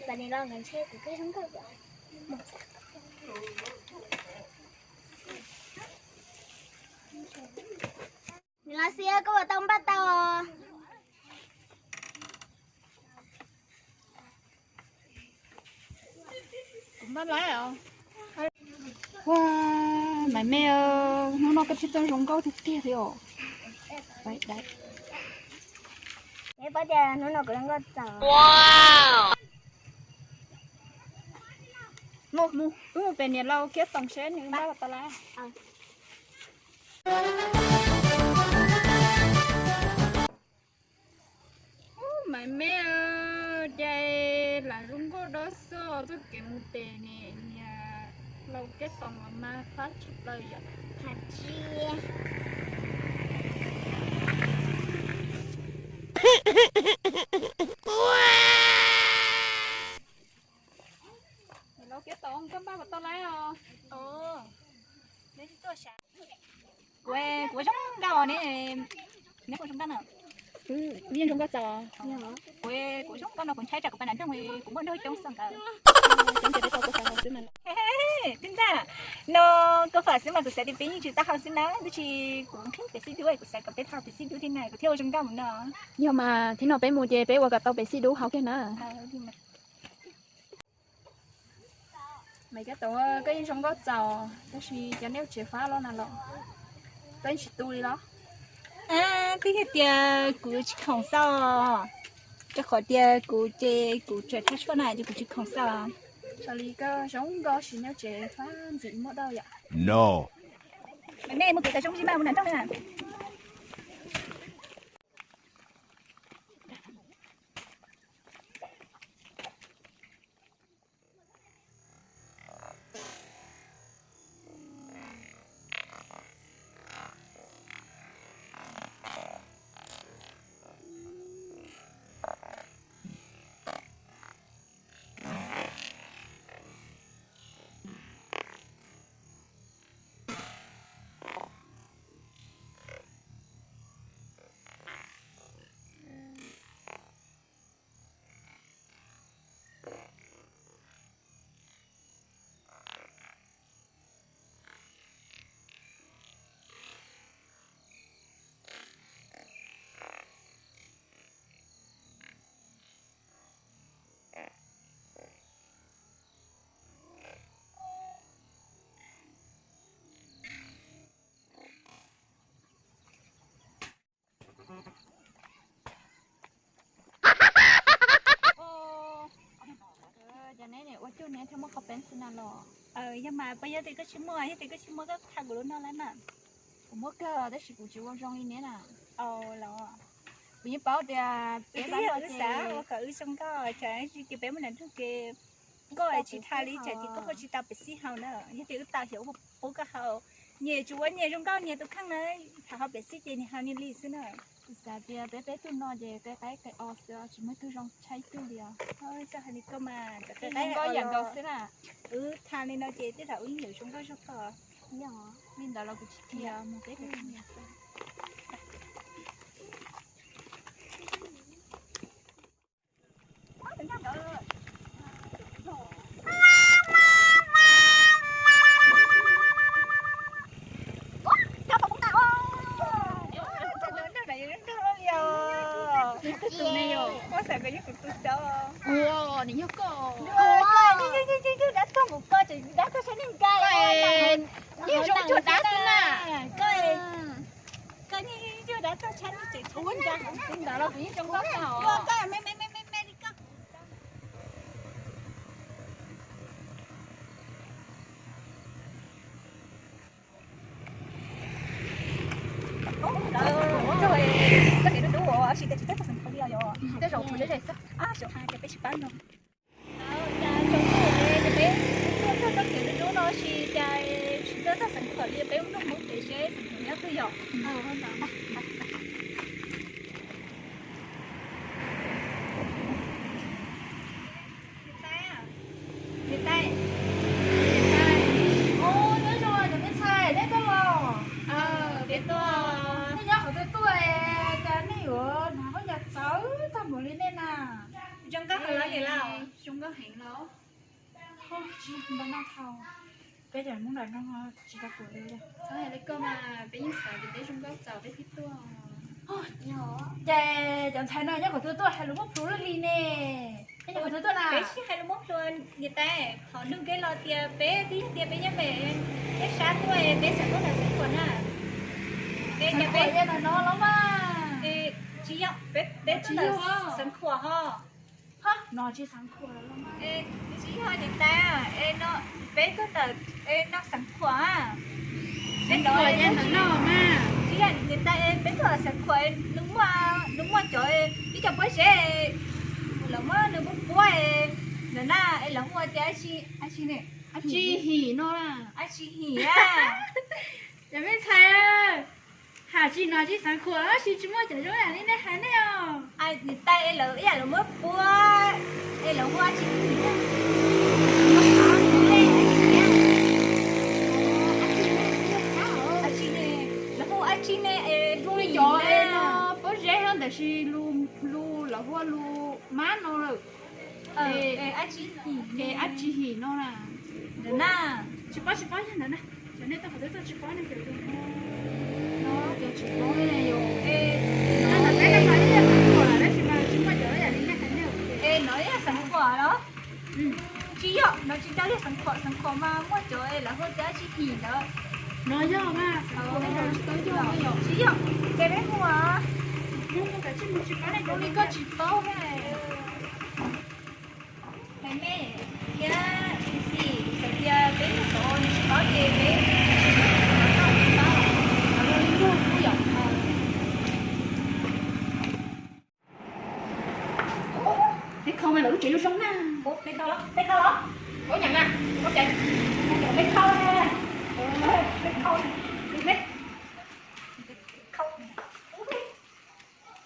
Tam sim no nkawd ntshe kuv twb zoo nkauj. Nws los xwb koj puas tau npaj tau? Kuv npaj lawm os. Ua, Maiv Mej, hnub no koj txawj zoo nkauj tiag tiag li os. Peb paub tias hnub no kuv zoo nkauj txaus. Mus, mus, wb mus pem niam laus Kiab Toom seb nws npaj tau lawm. Maiv Mej, cas lam zoo nkauj dab xoj txoj kev mus pem niam laus Kiab Toom los mas fab tshaj plaws yom. Has tsi. Niam laus Kiab Toom, koj npaj puas tau lawm os? Kuv, kuv zoo nkauj ne. Neb puas zoo nkauj na? Kuv yeej zoo nkauj txaus. Kuv, kuv zoo nkauj no kuv ntshai tsam kuv pais nram nroog kuv muaj nraug coob xwb nkawd. Coob ces peb tau koj fab haus xwb mas. Tij Ntaj, no koj fab xwb mas kuv xav tias peb yeej tsis tau haus xwb na, tab sis kuv nqhis pem xib dub kuv xav kom peb haus pem xib dub thiab na kuv thiaj ua zoo nkauj mus no. Yog mas, thib no peb mus ces peb ua kom tau pem xib dub haus kiag na. Maiv Kab Toom, koj yeej zoo nkauj txaus, tab sis cov neb ua tsev fab los na los, koj yeej tsis tu li los? Twb yog tias kuv tsis khoom xwb, rau qhov tias kuv ces kuv tseem thaj tshuaj na ces kuv tsis khoom xwb. Xws li koj zoo nkauj sis neb ua tsev fab ntxim muaj dab yom. No. Maiv Mej, mus kev kom zoo zis mas mus nram nroog na. Cov neb ua cuj neb thiaj muaj qhov peev xwm na los? Yog mas, puas yog tias koj tsis muaj, yog tias koj tsis muaj koj tha kuv lub no lawm mas. Kuv muaj kawg tab sis kuv tsis ua zoo li neb na. Los kuv yeej paub tias peb xav ua kom wb zoo nkauj, tsam sis ces peb muaj nram nroog ces koj tsis tha li tsam ces koj ua tsis tau pem xib haus na. Yog tias wb tau xyov wb pub koj haus, nyias tsuas ua nyias zoo nkauj nyias tus kheej na, thaum haus pem xib ces nyias haus nyias li xwb na. Kuv xav tias peb peb tug no ces qe qaib qe o xwb tsis muaj ib tug zoo tshaj ib tug li os. Txawj hais li koj mas, txawm qe qaib qe o xwb na. Wb tha li no ces tej zaum wb yeej yuav zoo nkauj zog koj. Li ntawd los kuv tsis tias mus peb tug. Ua, nws yog koj. Dab tuag mus koj ces dab tuag saib neeg nkaus. Yeej zoo cuag dab xwb na. Koj yeej zoo cuag dab tuag saib neeg tseem txhua ntawd los kuv yeej zoo nkauj koj. Txoj kev dub dub ua si tias tsis txawj txog xeem khuav li os, yog tej zaum kuv zej zog xwb, xyov hais tias peb tsis paub no. Cas tsaus ntuj ces peb tuaj txog txoj kev dub dub no si cas tsis txawj txog xeem khuav li, peb mus nug Hmoob kev seb xeem khuav nyob twg yom. Niam tais, niam tais, niam tais, nyob zoo cov me ntxhais, nej tuaj los? Peb tuaj. Nej nyob qhov twg tuaj es cas nej yuav hnav khaub ncaws txawv tag npaum li nej na? Zoo nkauj heev los niam laus. Zoo nkauj heev. Npaj noj thaum peb cov Hmoob nram no tsis tau pom li. Txhob hais li koj mas, peb yeej xav tias peb zoo nkauj txaus peb thiaj tuaj. Ces cov ntxhais no nyob qhov twg tuaj hais lus muab plhus luaj li ne? Peb nyob qhov twg tuaj na? Peb sib hais lus muab plhus niam tais, qhov nug kev los tias peb twb yog tias peb nyob pem, peb sab tuaj, peb xav tuaj ntawm Xeev Khuam na. Xeev Khuam yog ntawm no los mas. Tsis yog, peb tuaj ntawm Xeev Khuam ho. No tsis Xeev Khuam los mas. Tsis yog niam tais, peb tuaj ntawm no Xeev Khuam. Xeev Khuam yog ntawm no mas. Tsis yog niam tais, peb tuaj Xeev Khuam, nws muaj, nws muaj cov ib co pob zeb, lawv muab nws puab puab ntawm na, es lawv hu tias ab tsi, ab tsi ne, ab tsi him no, ab tsi him a. Cov me ntxhais, hais tsis no tsis Xeev Khuam tab sis tsis muaj cov zoo yam li nej hais nej os. Niam tais, es lawv ib yam lawv muab puab es lawv hu ab tsi him. Ab tsi ne, lawv hu ab tsi ne es hu li cov no pob zeb ntawm sis lus lawv hu ua lus mab no lawm. Ab tsi him no na. Ntawm na, tsis paub, tsis paub yog ntawm na. Cov nej tuaj qhov twg tuaj tsis paub ne, cov no cov tsis paub ne yom. Ntawm peb no mas yog Xeev Khuam tab sis mas tsis muaj cov yam li nej hais ne. Es no yog Xeev Khuam los? Tsis yog, no tsis tau yog Xeev Khuam, Xeev Khuam mas muaj cov es lawv hu tias ab tsi him ntawd. No yog mas, tsis yog, ces peb hu ua, hu li koj tsis paub. Maiv Mej thiab Xis, txawm tias peb mus tod nws tsis paub ces peb tsis paub, los li nug kuj yom. Peb khau mas lawv lub tsev zoo zoo na. Peb khau los, peb khau los, ua nyeem na, ua cas peb khau, peb khau, peb khau,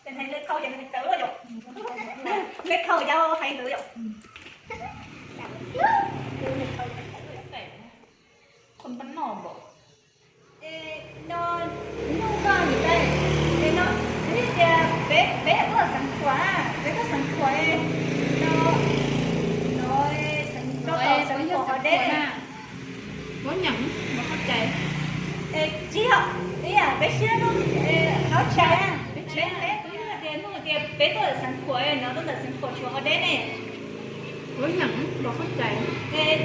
ces hais li khau ces hais txawv yom, peb khau yau hais ntawd yom. Qhov npab no npaum no, nug koj niam tais, no, yog tias peb, peb tuaj Xeev Khuam, peb tuaj Xeev Khuam, no, no, Xeev Khuam yog Xeev Khuam deb. Puab nyeem, puab qhov cai. Tsis yog, ib yam peb sib nug qhov tshais, peb, peb, peb tuaj Xeev Khuam no, tuaj ntawm Xeev Khuam tshuav qhov deb ne. Puab nyeem, puab qhov cai.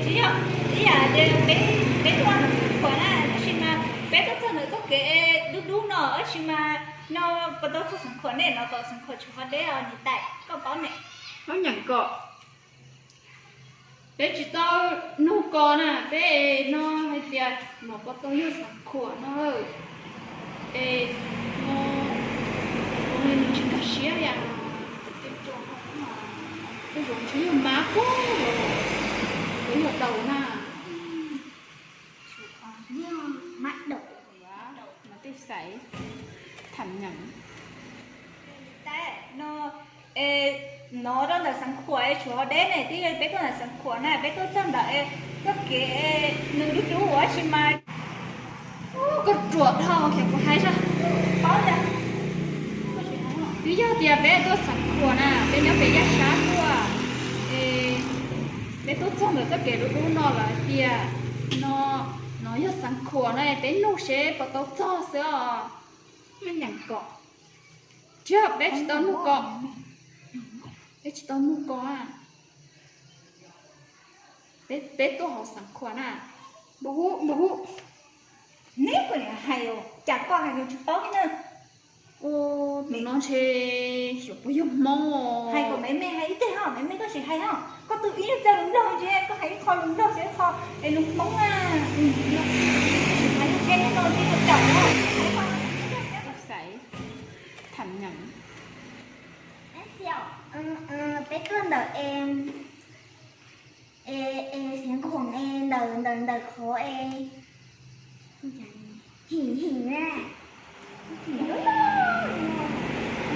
Tsis yog, ib yam tias peb, peb tuaj ntawm Xeev Khuam na, tab sis mas peb tuaj txog ntawm txoj kev dub dub no, tab sis mas no puas tau txog Xeev Khuam ne, no kom Xeev Khuam tshuav qhov deb os niam tais, koj paub ne. Puab nyeem kom. Peb tsis tau nug kos na, peb no hais tias no puas tau yog Xeev Khuam no. Es no, nws tsis nkag siab li. Tej zaum ntshe yog mab kub los yog daus na. Tej xaiv tham nyeem. No, no rau ntawm Xeev Khuam tshuav ho deb ne, twb yog peb tuaj ntawm Xeev Khuam na, peb tuaj txog ntawm txoj kev nws dub dub ua si mas. Koj ruam dhau khiav kuv hais zog. Twb yog tias peb tuaj Xeev Khuam na, peb nyob pem Yaj Sab tuaj, es peb tuaj txog ntawm txoj kev dub dub no lawm hais tias no, no yog Xeev Khuam na, peb nug seb puas tau txog xwb os. Nyeem kom. Tsis yog, peb tsis tau nug kos. Peb tsis tau nug kos. Peb, peb tuaj hauv Xeev Khuam na. Npau huv, npau huv. Neb kuj niam hais os, cas koj hais nws tsis paub na. Tus no ntshe xyov puas yog Hmoob. Hais kom Maiv Mej hais ib teg ho, Maiv Mej koj sim hais ho. Koj twb ib nyuag txawj lus Nplog ntsia, koj hais ib qho lus Nplog xwb, ib qho es lus Hmoob na. Hais no thiab, no thiab, no tawm no. Xaiv tham nyeem. Peb tuaj ntawm es, es, es Xeev Khuam es ntawm, ntawm, ntawm qhov es him him na.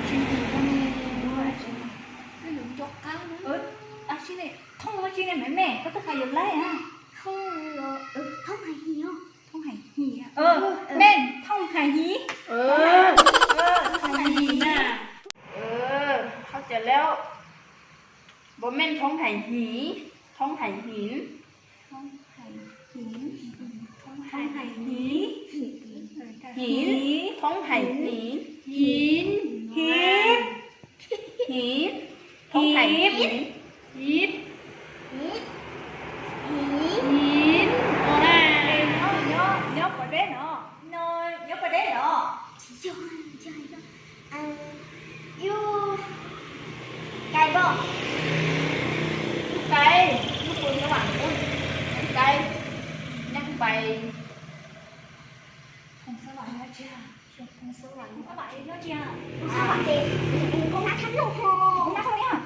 Tsis him no ne. Ab tsi ne, thooj ab tsi ne Maiv Mej, koj twb hais yuav laib a. Thooj, thooj hais him. Thooj hais him. Mej, thooj hais him. Thooj hais him na. Qhov cas lawm? Npau Mej, thooj hais him, thooj hais him. Hiv. Hiv, thoob hais hiv. Hiv. Hiv. Hiv, thoob hais hiv. Hiv. Hiv. Hiv. Nyob, nyob, nyob puas deb no? No, nyob puas deb no? Yus cai boj. Yus cai, yus puas yog vam yus cai, nab pais. Phoo Xab Vam nyob tsis, Phoo Xab Vam nyob tsis, Phoo Xab Vam ces kuv nab thab noj ho, kuv nab thab noj.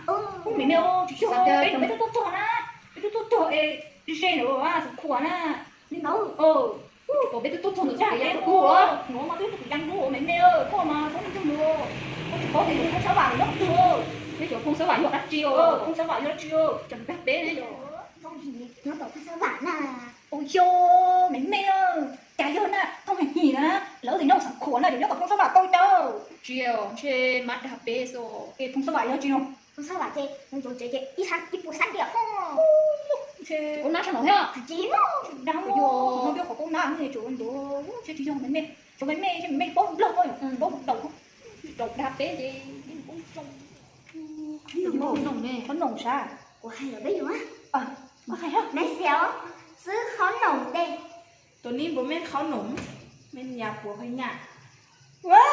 Ub, me me, tsis yog, peb cov me tub tuaj txog na, peb tub tuaj txog es ze ze ntawd xub khuam na. Li ntawd, kom peb tub tuaj txog ntawd tsis yog kuv, nuav mas twb txog kuv yaa ntuj me me, koj mas txhob nug ntawd, koj tsis paub tias Phoo Xab Vam nyob qhov twg. Peb cov Phoo Xab Vam yog dab tsi, Phoo Xab Vam yog dab tsi, cov dag peb ne yog. Nyob tom Phoo Xab Vam na. Ua yog me me, cas yog na, thoob hais hiv na, lawv tias nyob xub khuam na, yog nyob tom Phoo Xab Vam tau cas. Tsis yog, ntshe mas dag peb xwb. Es Phoo Xab Vam yog dab tsi no? Phoo Xab Vam ces nws tsev ces ib sab ib puas sab ntiag ho. Kuv nab sab no thiab. Tsis yog, no peb qhov kuv nab ne, tsuas ntuav, ntshe tsis yog me me, tsuas me me, ntshe me me paub Nplog, paub daus, daus dag peb ces. Qhov noom sav? Kuv hais los peb yus, koj hais, me xia xwb qhov noom ntej. Tus nib npua me qhov noom, me nyuam puas pheej nyaj. Ua,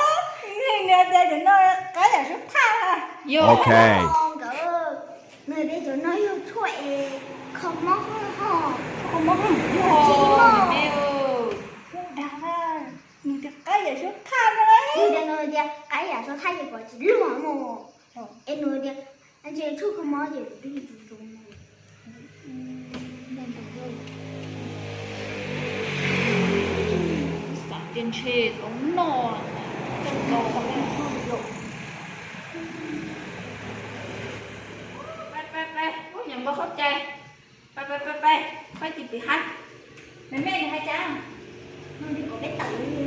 nws tias cov no qaib yam suab thaj. Yog, nkawd, nws tias cov no yog tshuaj es kho mob ho. Kho mob ho. Tsis yog, me, kuv dag, nws tias qaib yam suab thaj no. Nws tias, nws tias qaib yam suab thaj ces kom tsis luag mus. Es nws tias ntshe tshuaj kho mob ces kuv twb tsis tso. Xav tias ntshe tau noj, tau noj. Pab, pab, pab, ub, nyeem npau qhauj cai. Pab, pab, pab, pab, pab tis pis hab. Me me, nws hais cas? Nws tias kom peb tawm li.